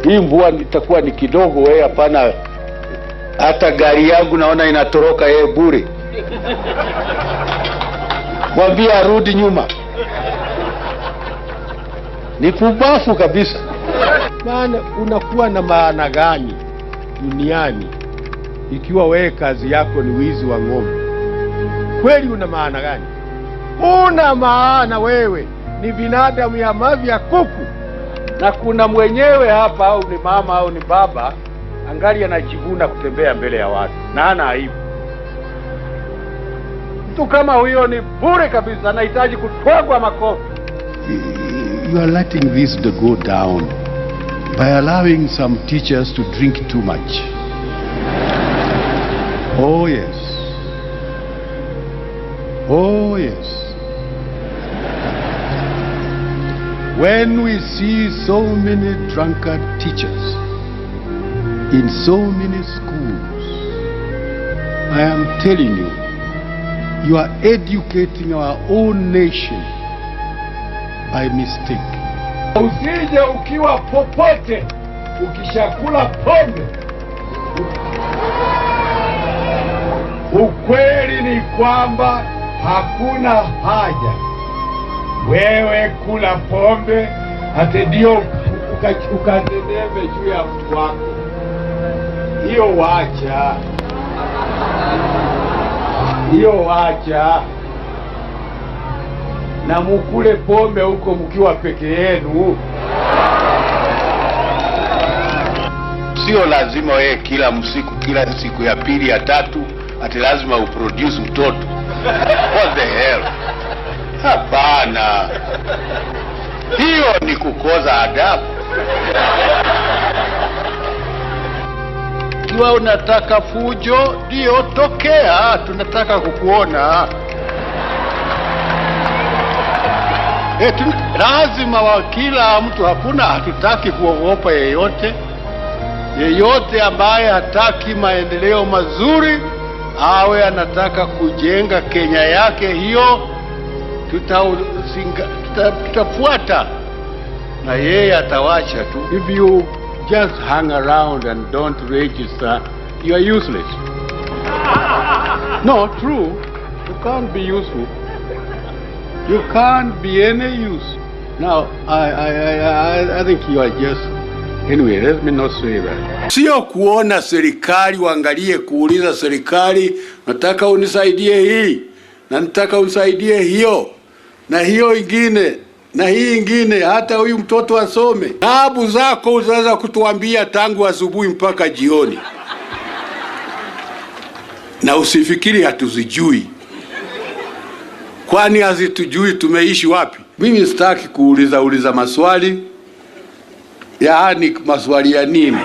Hii mvua itakuwa ni kidogo, wewe hapana. Hata gari yangu naona inatoroka yeye bure. Mwambie arudi nyuma. Ni pumbafu kabisa. Maana unakuwa na maana gani duniani ikiwa wewe kazi yako ni wizi wa ng'ombe? Kweli una maana gani? Una maana wewe ni binadamu ya mavi ya kuku, na kuna mwenyewe hapa, au ni mama au ni baba, angali anajivuna kutembea mbele ya watu na hana aibu. Mtu kama huyo ni bure kabisa, anahitaji kutwagwa makofi. You are letting this to go down by allowing some teachers to drink too much. Oh, yes. Oh, yes. When we see so many drunkard teachers in so many schools, I am telling you, you are educating our own nation by mistake. Usije ukiwa popote ukishakula pombe. Ukweli ni kwamba hakuna haja wewe kula pombe ati ndio ukateneme juu ya mtu wako. Hiyo wacha, hiyo wacha, na mukule pombe huko mkiwa peke yenu. Sio lazima wewe kila msiku, kila siku ya pili ya tatu ati lazima uproduce mtoto. What the hell? Hapana, hiyo ni kukosa adabu. Ikiwa unataka fujo, ndio tokea, tunataka kukuona. Lazima wa kila mtu, hakuna, hatutaki kuogopa yeyote. Yeyote ambaye hataki maendeleo mazuri awe anataka kujenga Kenya yake, hiyo tutafuata na yeye atawacha tu. If you just hang around and don't register, you are useless. No, true. You can't be useful. You can't be any use. Now, I think you are just. Anyway, let me not say that. Sio kuona serikali waangalie kuuliza serikali, nataka unisaidie hii na nataka unisaidie hiyo na hiyo ingine na hii ingine, hata huyu mtoto asome. Taabu zako utaweza kutuambia tangu asubuhi mpaka jioni, na usifikiri hatuzijui, kwani hazitujui tumeishi wapi? Mimi sitaki kuuliza uliza maswali, yaani maswali ya nini?